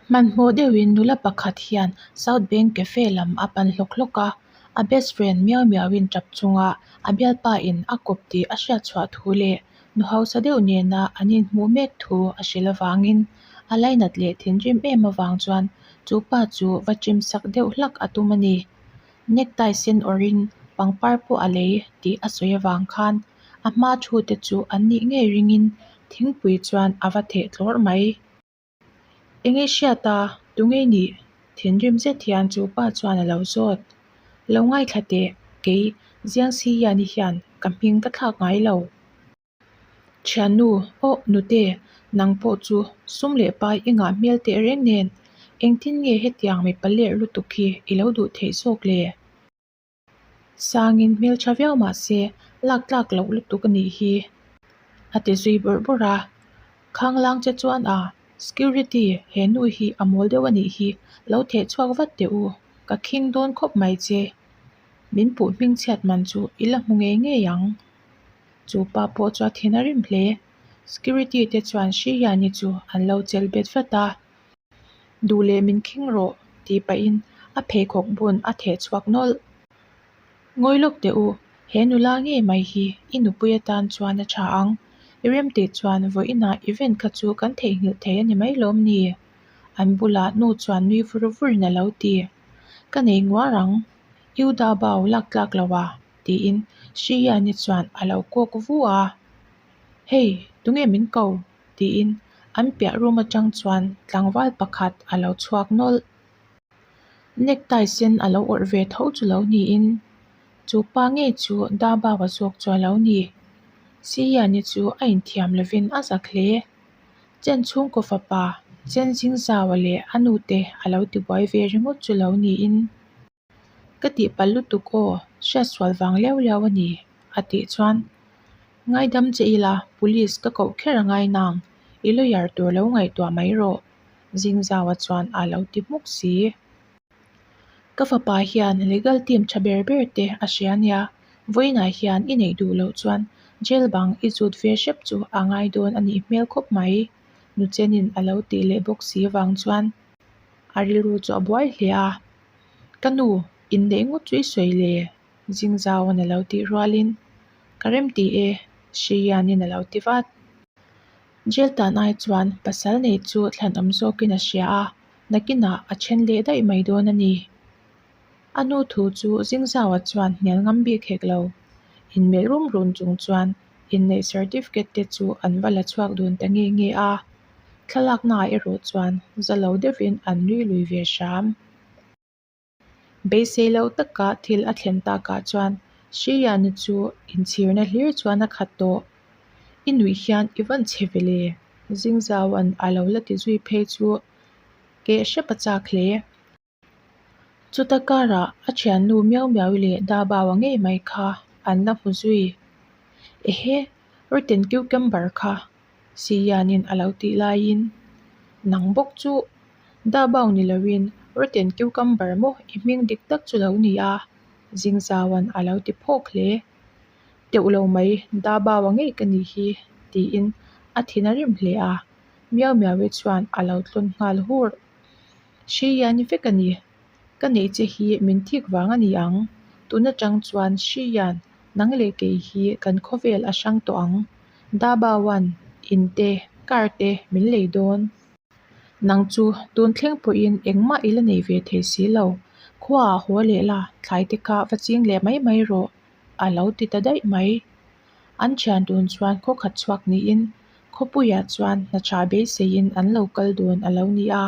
Hmanhmawh deuhin nula pakhat hian South Bank Cafe lam a pan hlawk hlawk a, a best friend miau miauin tap chunga a bialpa in a kawp tih a hriat chhuah thu leh nu hausa deuh nena an inhmuh mek thu a hrilh avangin a lainat leh thinrim em avang chuan chu pa chu va chim sak deuh hlak a tum a ni. Necktie sen awrhin pangpar pawh a lei tih a sawi avang khan a hma thu te chu an nih ngei ringin thingpui chuan a va theh tlawrh mai. Enge hriat a, tunge nih? Thinrim zet hian chu pa chuan a lo zawt. Lo ngaithla teh, kei Jiangxi Yan-i hian ka hming ka thlak ngai lo. Thiannu, Aw nute, nang pawh chu sum leh pai i ngah hmel teh reng nen, engtin nge hetiang mipa lerh lutuk hi i lo duh theih zawk le? Sangin hmeltha viau mah se lak tlak loh lutuk a nih hi, a ti zui bawrh bawrh a. Khanglang che chuan a, Security, he nu hi a mawl deuh a nih hi, lo theh chhuak vat teh u, ka khing dawn khawp mai che. Min puh hmingchhiat man chu i la hmu ngei ngei ang. Chu pa pawh chu a thin a rim hle. Security te chuan Hrihiani chu an lo chelh bet vat a. Duh leh min khing rawh tih pahin a pheikhawk bun a theh chhuak nawlh. Ngawi lawk teh u, he nula ngei mai hi i nupui atan chuan a tha ang. I remtih chuan vawiinah event kha chu kan theihnghilh thei a ni mai lawm ni? An bulah nu chuan nui vur vurin a lo ti. Ka nei nguar ang, U Da Bao lak tlak lo a, tiin Hrihiani chuan a lo kawk vu a. Hei, tunge min ko? tiin an piah room atang chuan tlangval pakhat a lo chhuak nawlh. Necktie sen a lo awrh ve tho chu lo niin chu pa ngei chu Dabawa zawk chu a lo ni. Sihiani chu a inthiam lovin a zak hle. Chen chhungkaw fapa Chen Zingzaua leh a nute a lo tibuai ve ringawt chu lo niin. Ka tihpalh lutuk aw, hriatsual vang liau liau a ni, a tih chuan, Ngaidam che ila, police ka koh kher a ngai nang, i lawyer tur lo ngaihtuah mai rawh, Zingzaua chuan a lo ti hmuk si. Ka fapa hian legal team tha ber ber te a hria nia, vawiinah hian i neih duh loh chuan jail bang i zut ve hrep chu a ngai dawn a nih hmel khawp mai, Nuchenin a lo tih leh bawk si vang chuan a rilru chu a buai hle a. Ka nu, inneih ngawt chu i sawi le? Zingzauan a lo tih rualin, Ka remti e, Hrianin a lo ti vat. Jail tan ai chuan pasal nei chu thlanawm zawkin a hria a, nakinah a then leh daih mai dawn a ni. A nu thu chu Zingzaua chuan hnial ngam bik hek lo. Inmelh rum run chung chuan inneih certificate te chu an va la chhuak dun ta nge nge a. Thlalaknaah erawh chuan za lo deuhin an nui lui ve hram. Beisei lo taka thil a thlen takah chuan Hriani chu inchhirna hlir chuan a khat tawh. I nuih hian i vawn chhe ve le, Zingzaua'n a lo la ti zui phei chu keh hrep a chak hle. Chuta karah a thiannu miau miau leh Dabaua ngei mai kha an la hmu zui. Ehe, rotten cucumber kha Sianin a lo tih laiin, Nang bawk chu Dabao ni loin rotten cucumber maw i hming dik tak chu lo ni a, Zingzaua'n a lo ti phawk hle. Teuh lo mai, Dabaua ngei ka nih hi, tiin a thin a rim hle a, Miau Miaui chuan a lo tlawn nghal hur. Hrian i vek a ni. Ka neih che hi min thik vang a ni ang. Tun atang chuan Hrian, nang leh kei hi kan khawvel a hrang tawh ang. Dabawan, in te, car te min lei dawn. Nang chu tun thleng pawhin engmah i la nei ve thei si lo. Khuaah haw leh la, thlai te kha va ching leh mai mai rawh, a lo ti ta daih mai. An thian dun chuan khaw khat chhuak niin khawpuiah chuan hna tha beiseiin an lo kal dun a lo ni a.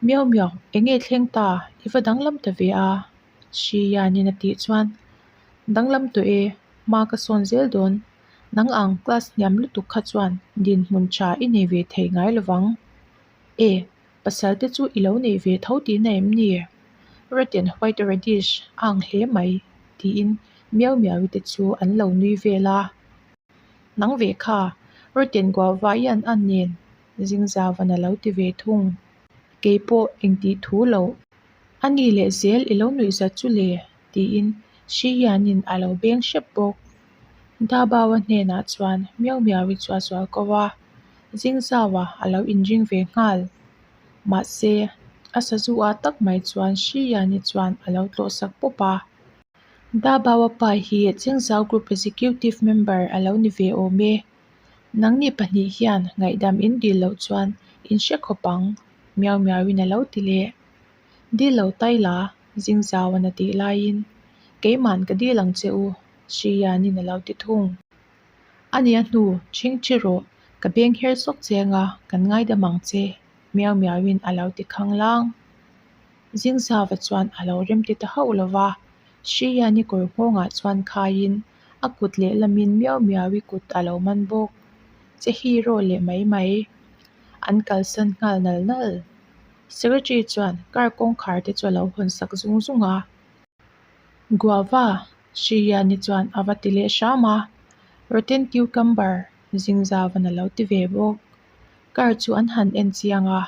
Miau miau, eng nge thleng ta? I va danglam ta ve a, Hrianin a tih chuan, Danglam tawh e, hma ka sawn zel dawn. Nang ang class hniam lutuk kha chuan dinhmun tha i nei ve thei ngai lovang. E, pasal te chu i lo nei ve tho tihna em ni? Red and white radish a ang hle mai, tiin Miau Miaui te chu an lo nui vel a. Nang ve kha, Rotten Guava i an an nen Zingzauvan a lo ti ve thung. Kei pawh engtih thu loh. A ni leh zel i lo nuih zat chu le, tiin Hri hianin a lo beng hrep bawk. Dabaua hnenah chuan Miau Miaui chu a zual ko a, Zingzaua a lo inring ve nghal. Mahse, a sazu ah tak mai chuan Hriani chuan a lo tlawh sak pawp a. Dabaua pa hi Chengzau Group Executive Member a lo ni ve awm e. Nangni pahnih hian ngaihdam in dil loh chuan in hre khawp ang, miau miauin a lo ti leh. Dil lo tai la, Zingzauan a tih laiin, Keiman ka dil ang che u, Hrianin a lo ti thung. A nia hnu, ṭhingṭhi rawh, ka beng her sawk cheng a, kan ngaidam ang che, miau miauin a lo ti khanglang. Zingzauva chuan a lo remti ta hauh lo va, Hriani kawr nghawngah chuan khaiin a kut lehlamin miau miaui kut a lo man bawk. Che hero leh mai mai. An kalsan nghal nal nal. Secretary chuan car kawngkhar te chu a lo hawn sak zung zung a. Guava, Hriani chuan a va ti leh hram a. Rotten cucumber, Zingzauva'n a lo ti ve bawk. Car chu an han en chiang a,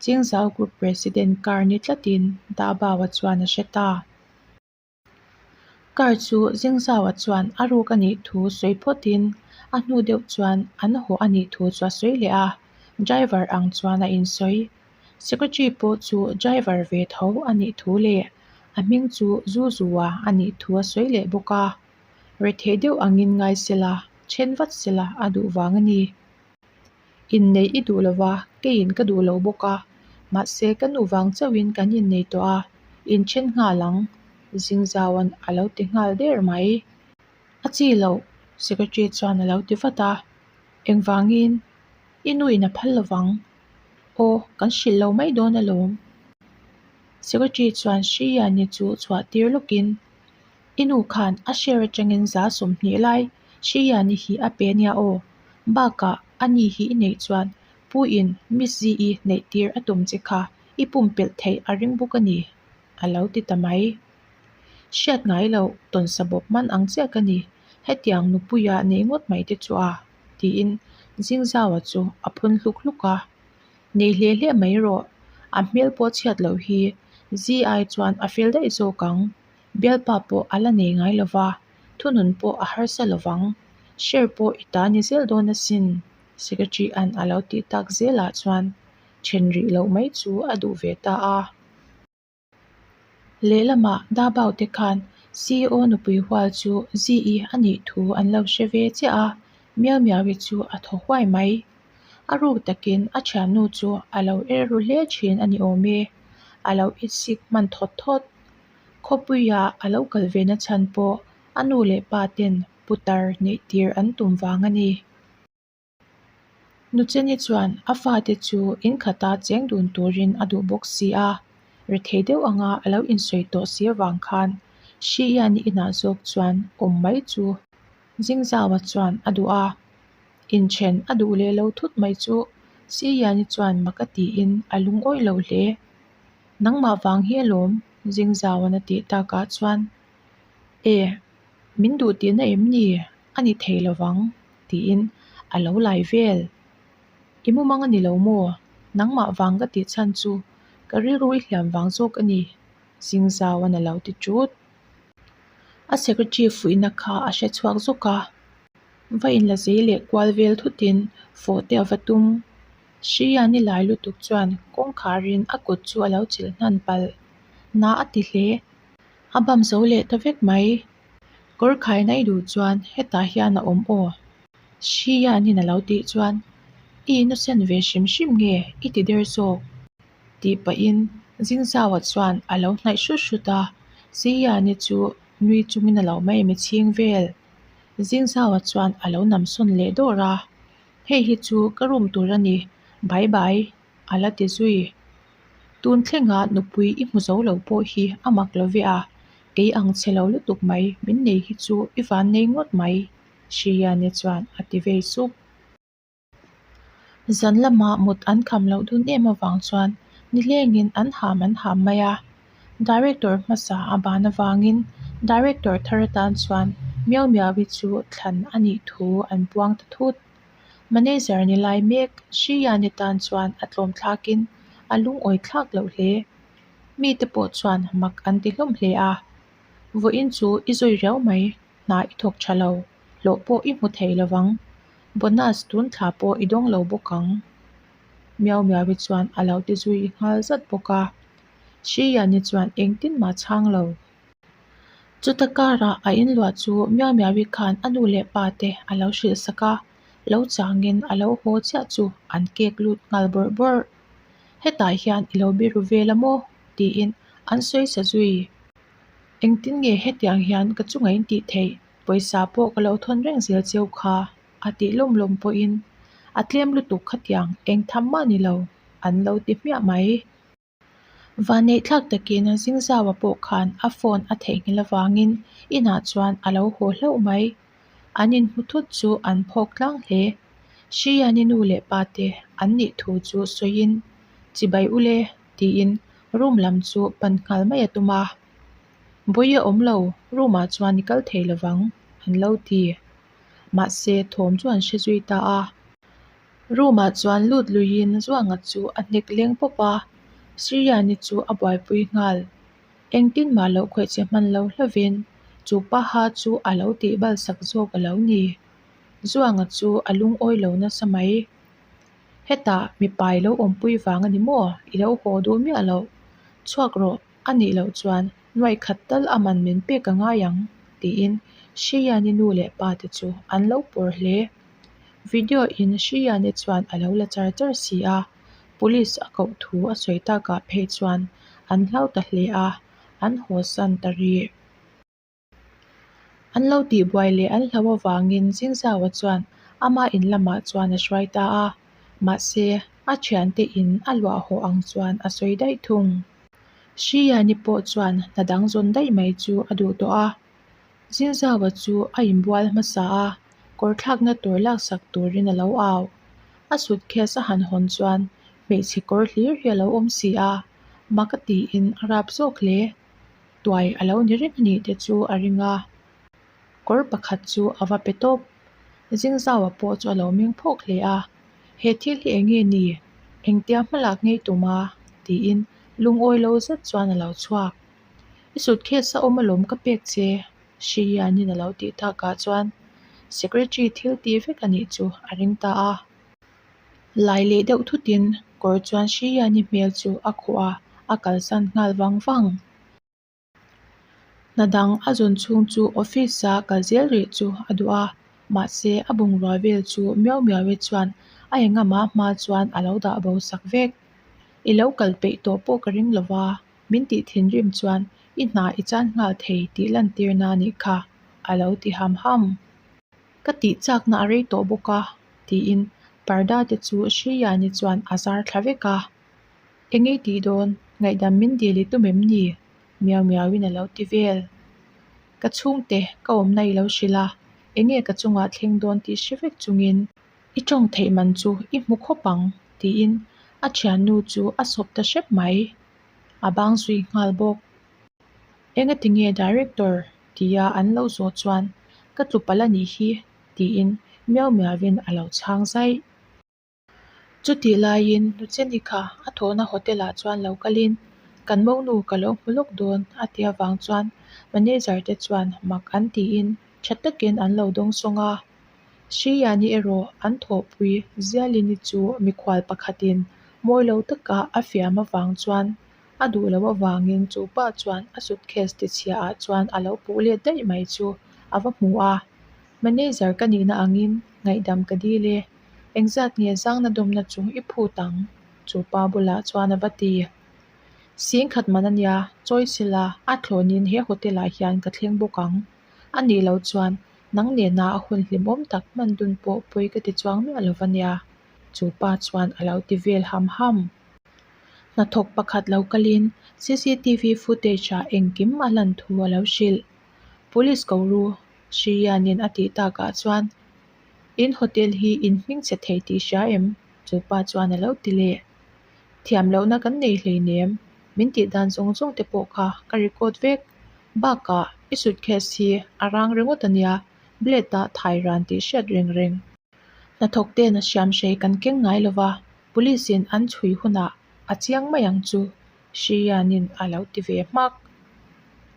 Chingzau Group President car ni tlatin Dabaua chuan a hre ta. Car chu Zingzaua chuan a ruk a nih thu sawi phawtin a hnu deuh chuan an haw a nih thu chu a sawi leh a, driver ang chuan a insawi. Secretary pawh chu driver ve tho a nih thu leh a hming chu Zuzua a nih thu a sawi leh bawk a. Rethei deuh angin ngai sela, then vat sela a duh vang a ni. Inneih i duh lova, keiin ka duh lo bawk a, mahse ka nu vang chauhin kan innei tawh a, inthen nghal ang, Zingzaua'n a lo ti nghal der mai. A chi loh, Secretary chuan a lo ti vat a, engvangin i nuin a phal lovang? Aw, kan hrilh lo mai dawn alawm. Secretary chuan Hriani chu chhuah tir lawkin, I nu khan a share atangin za 20 lai Hriani hi a pe nia aw. Bakah a ni hi i neih chuan Pu in Miss Zi-i neih tir a tum che kha i pumpelh theih a ring bawk a ni, a lo ti ta mai. Hriat ngai loh tawnsa bawp man ang chiah ka ni, hetiang nupuia nei ngawt mai te chu a, tiin Zingzaua chu a phun hluk hluk a. Nei hle hle mai rawh, a hmel pawh chhiat loh hi Zi ai chuan a fel daih zawk ang. Bialpa pawh a la nei ngai lo va, thunun pawh a harsa lo vang. Share pawh i ta ni zel dawn asin, Secretary an a lo tih tak zelah chuan then rih loh mai chu a duh ve ta a. Lehlamah Dabao te khan CEO nupui hual chu Zi-i a nih thu an lo hre ve chiah a, Miau Miau-i chu a thaw huai mai. A ruk takin a thiannu chu a lo er ru hle thin a ni awm e, a lo itsik hman thawt thawt. Khawpuia a lo kal ve na chhan pawh a nu leh pa ten putar neih tir an tum vang a ni. Nucheni chuan a fate chu in khata cheng dun turin a duh bawk si a, rethei deuh anga a lo insawi tawh si avang khan Hriani inah zawk chuan awm mai chu Zingzaua chuan a duh a. Inthen a duh leh lo thut mai chu Siani chuan mak a tiin a lungawi lo hle. Nangmah vang hi alawm, Zingzauan a tih takah chuan, E, min duh tihna em ni? A ni thei lo vang, tiin a lo lai vel. I mumang a ni lo maw? Nangmah vang ka tih chhan chu ka rilru i hliam vang zawk a ni, Zingzauan a lo ti ṭut. A secretary fuihna kha a hre chhuak zawk a, va inla zei leh kual vel thutin fawh te a va tum. Hriani lai lutuk chuan kawngkharin a kut chu a lo chilh hnan palh. Na a ti hle. A bam zo leh ta vek mai. Kawr khaina i duh chuan hetah hian a awm aw. Hrianin a lo tih chuan i innocent ve hrim hrim nge i ti der zawk? Tih pahin Zingzaua chuan a lo hnaih hrut hrut a, Hriani chu nui chungin a lo mai mi chhing vel. Zingzaua chuan a lo namsawn leh dawr a. Hei hi chu ka room tur a ni, bye bye, a la ti zui. Tun thlengah nupui i hmu zo lo pawh hi a mak lo ve a, kei ang chhe lo lutuk mai min nei hi chu i van nei ngawt mai, Hriani chuan a ti vei sup. Zan lamah mut an kham loh dun em avang chuan nilengin an ham an ham mai a. Director hmasa a ban avangin Director thar atan chuan Miau Miaui chu thlan a nih thu an puang ta thut. Manager ni lai mek Hriani tan chuan a tlawm thlakin a lungawi thlak loh hle. Mite pawh chuan mak an ti hlawm hle a. Vawiin chu i zawi riau mai, hna i thawk tha lo, hlawh pawh i hmu thei lovang. Bonus tun thla pawh i dawng lo bawk ang. Miau Miau-i chuan a lo ti zui nghal zat bawk a. Hriani chuan engtin mah chhang lo. Chuta karah a inluah chu Miau Miau-i khan a nu leh pa te a lo hrilh sak a, lo changin a lo haw chiah chu an kek lut nghal bawrh bawrh. Hetah hian i lo biru vel a maw? tiin an sawi sa zui. Engtin nge hetiang hian ka chunga in tih theih? Pawisa pawh ka lo thawn reng zel cheu kha a tih lawm lawm pawhin a tlem lutuk khatiang eng tham mah ni lo an lo ti hmiah mai. Vanneih thlak takin Zingzaua pawh khan a phone a theihnghilh avangin inah chuan a lo haw hlauh mai. An inhmu thut chu an phawk tlang hle. Hriani nu leh pa te an nih thu chu sawiin, Chibai ule tiin room lam chu pan nghal mai a tum a. Bawi a awm lo, room ah chuan i kal thei lovang an lo ti. Mahse thawm chu an hre zui ta a. Room ah chuan lut luiin Zuanga chu a hnek leng pawp a, Siriani chu a buaipui nghal. Engtin mah loh khawih che hman lo hlovin chu paha chu a lo tih bal sak zawk a lo ni. Zuanga chu a lungawi lo nasa mai. Hetah mipa i lo awmpui vang a ni maw? I lo haw duh miah loh. Chhuak rawh, a nih loh chuan nuaih khat tal a man min pek a ngai ang, tiin Hriani nu leh pa te chu an lo pawr hle. Video in Hriani chuan a lo la char char si a, police a koh thu a sawi takah phei chuan an hlau ta hle a, an haw san ta rih. An lo tihbuai leh an hlau avangin Zingzaua chuan ama in lamah chuan a hruai ta a, mahse a thiante in a luah haw ang chuan a sawi daih thung. Hriani pawh chuan hna dang zawn daih mai chu a duh tawh a, Zingzaua chu a inbual hmasa a, kawr thlakna tur laksak turin a lo au. A suitcase a han hawn chuan hmeichhe kawr hlir hi a lo awm si a, mak a tiin a rap zawk hle. Tuai a lo ni reng a nih te chu a ring a, kawr pakhat chu a va pe tawp. Zingzaua pawh chu a lo meng phawk hle a, He thil hi eng nge ni? Engtia hmalak ngei tum a? tiin lungawi lo zet chuan a lo chhuak. I suitcase a awm alawm ka pek che, Hrianin a lo tih takah chuan secretary thil tih vek a nih chu a ring ta a. Lai leh deuh thutin kawr chuan Hriani hmel chu a khuh a, a kalsan nghal vang vang. Hna dang a zawn chhung chu office a kal zel rih chu a duh a, mahse a bungrua vel chu miau miau e chuan a engama hma chuan a lo dah bo sak vek. I lo kal peih tawh pawh ka ring lova, min tih thinrim chuan i hna i chan nghal thei tih lantirna a nih kha, a lo ti ham ham. Ka tih chakna a rei tawh bawk a, tiin parda te chu Hriani chuan a zar thla vek a. Eng ei tih dawn, ngaihdam min dil i tum em ni? Miau miau in a lo ti vel. Ka chhungte, ka awmna i lo hrilh a, enge ka chungah thleng dawn tih hre vek chungin i tawng theih man chu i hmu khawp ang, tiin a thiannu chu a sawp ta hrep mai. A bang zui nghal bawk. Engati nge director? tia an lo zawh chuan ka tlu palh a nih hi tiin miau miauin a lo chhang zaih. Chutih laiin Nucheni kha a thawhna hotel ah chuan lo kalin kan monu ka lo hmu lawk dawn a ti avang chuan manager te chuan mak an tiin tha takin an lo dawng sawng a. Hriani erawh an thawhpui Zialini chu mikhual pakhatin mawi lo taka a fiam avang chuan a duh loh avangin chu pa chuan a suitcase tichhia ah chuan a lo puh let daih mai chu a va hmu a, Manager ka nihna angin ngaihdam ka dil e, engzat nge zangna dawmna chu i phut ang? Chu pa bulah chuan a va ti. Singkhat man a nia, chawi sela a thlawnin he hotel ah hian ka thleng bawk ang. A nih loh chuan nang nena a hun hlimawm tak hman dun pawh pawi ka ti chuang miah lo va nia, chu pa chuan a lo ti vel ham ham. Hnathawk pakhat lo kalin cctv footage ah engkim a lan thu a lo hrilh. Police ko ru, Hrianin a tih takah chuan In hotel hi in hming che thei tih hria em? Chu pa chuan a lo ti leh. Thiam lohna kan nei hleinem, min tih dan zawng zawng te pawh kha ka record vek. Bakah i suitcase hi a rang ringawt a nia, blade ah thai ran tih hriat reng reng. Hnathawk ten a hriam hrei kan keng ngai lova, police in an chhui hunah a chiang mai ang chu, Hrianin a lo ti ve hmak.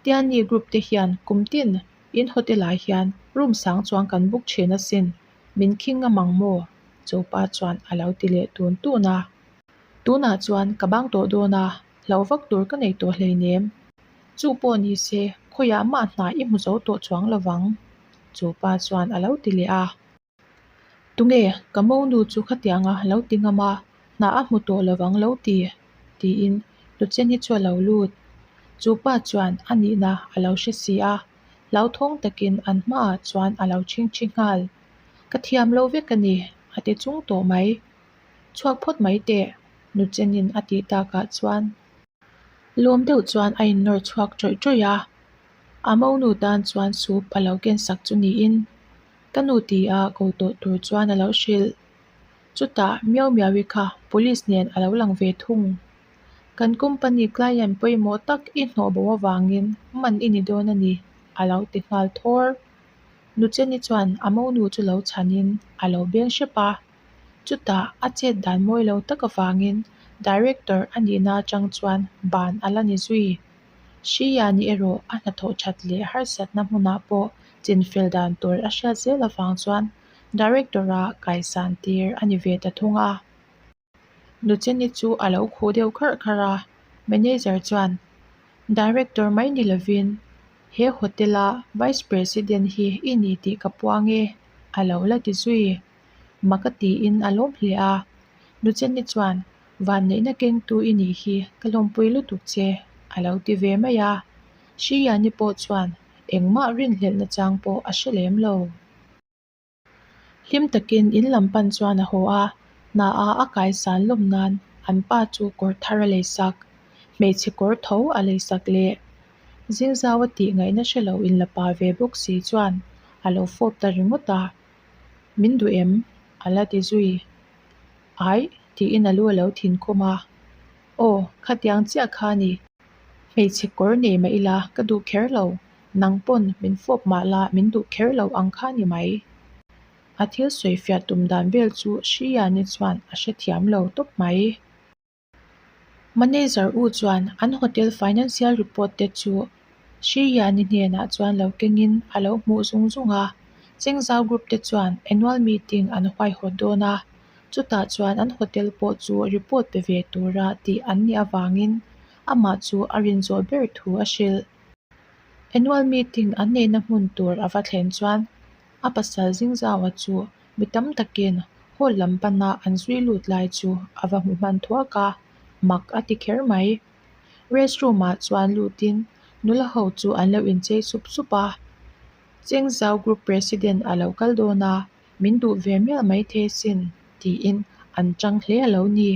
Tiani group te hian kum tin in hotel ah hian room sang chuang kan book thin asin, min khing ngam ang maw? Chu pa chuan a lo ti leh tun tun a. Tunah chuan ka bang tawh dawn a, hlauh vak tur ka nei tawh hleinem. Chu pawh ni se, khawiah mah hna i hmu zo tawh chuang lo vang, chu pa chuan a lo ti leh a. Tunge ka monu chu khatianga lo ti ngam a, hna a hmu tawh lo vang lo ti? tiin Lucheni chu a lo lut. Chu pa chuan a nihna a lo hre si a, hlauthawng takin an hmaah chuan a lo chhingchhi nghal. Ka thiam lo vek a ni, a ti chung tawh mai. Chhuak phawt mai teh, Nuchenin a tih takah chuan. Lawm deuh chuan a innawr chhuak ṭawih ṭawih a, a monu tan chuan soup a lo ken sak chu niin ka nu ti a ko tawh tur chuan a lo hrilh. Chutah Miau Miaui kha police nen a lo lang ve thung. Kan company client pawimawh tak i hnawh bo avangin man i ni dawn a ni, a lo ti nghal thawr. Nucheni chuan a monu chu lo chhanin a lo beng hrep a. Chutah a chet dan mawi lo tak avangin Director a nihna atang chuan ban a la ni zui. Hriani erawh a hnathawh that leh harsatna hmunah pawh chinfel dan tur a hriat zel avang chuan Director-a kaisan tir a ni ve ta thung a. Nucheni chu a lo khuh deuh kharh kharh a, Manager chuan, Director mai ni lovin he hotel-a Vice President hi i ni tih ka puang e, a lo la ti zui. Mak a tiin a lawm hle a. Nucheni chuan, Vanneihna kengtu i nih hi ka lawmpui lutuk che, a lo ti ve mai a. Hriani pawh chuan engmah rinhlelhna chang pawh a hre lem lo. Hlim takin in lam pan chuan a haw a, hna a a kaisan lawm nan an pa chu kawr thar a leisak, hmeichhe kawr tho a leisak leh Zingzau a tih ngaihna hre lo in la pa ve bawk si chuan a lo fawp ta ringawt a, Min duh em? a la ti zui. Aih, tiin a lu a lo thin khum a. Aw, khatiang chiah kha a ni. Hmeichhe kawr nei mah ila ka duh kher lo, nang pawn min fawp mah la min duh kher lo ang kha ni mai. A thil sawi fiah tum dan vel chu Hriani chuan a hrethiam lo tawp mai. Manager u chuan an hotel financial report te chu Hriani hnenah chuan lo kengin a lo hmuh zung zung a. Chengzau group te chuan annual meeting an huaihawt dawn a, chutah chuan an hotel pawh chu report pe ve tura tih an nih avangin amah chu a rinzawh ber thu a hrilh. Annual meeting an neihna hmun tur a va thlen chuan a pasal Zingzaua chu mi tam takin hall lam pana an zui lut lai chu a va hmu hman thuak a, mak a ti kher mai. Restroom ah chuan lutin nula ho chu an lo inchei sup sup a, Chengzau group president a lo kal dawn a, min duh ve mial maithei sin tiin an chang hle a lo ni.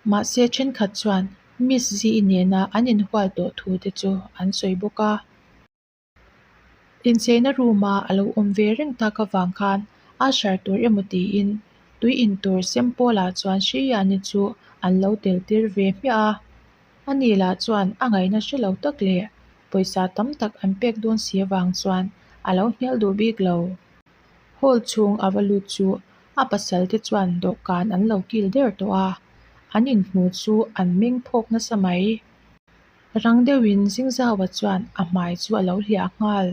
Mahse thenkhat chuan Miss Zi nena an inhual tawh thu te chu an sawi bawk a. Incheina room a a lo awm ve reng tak avang khan usher tur emaw tiin tui in tur sem pawlah chuan Hriani chu an lo tel tir ve hmiah a. Ani lah chuan a ngaihna hre lo tak leh pawisa tam tak an pek dawn si avang chuan a lo hnial duh bik lo. Hall chhung a va lut chu a pasal te chuan dawhkan an lo kil der tawh a, an inhmu chu an meng phawk nasa mai. Rang deuhin Zingzaua chuan a hmai chu a lo hliah nghal.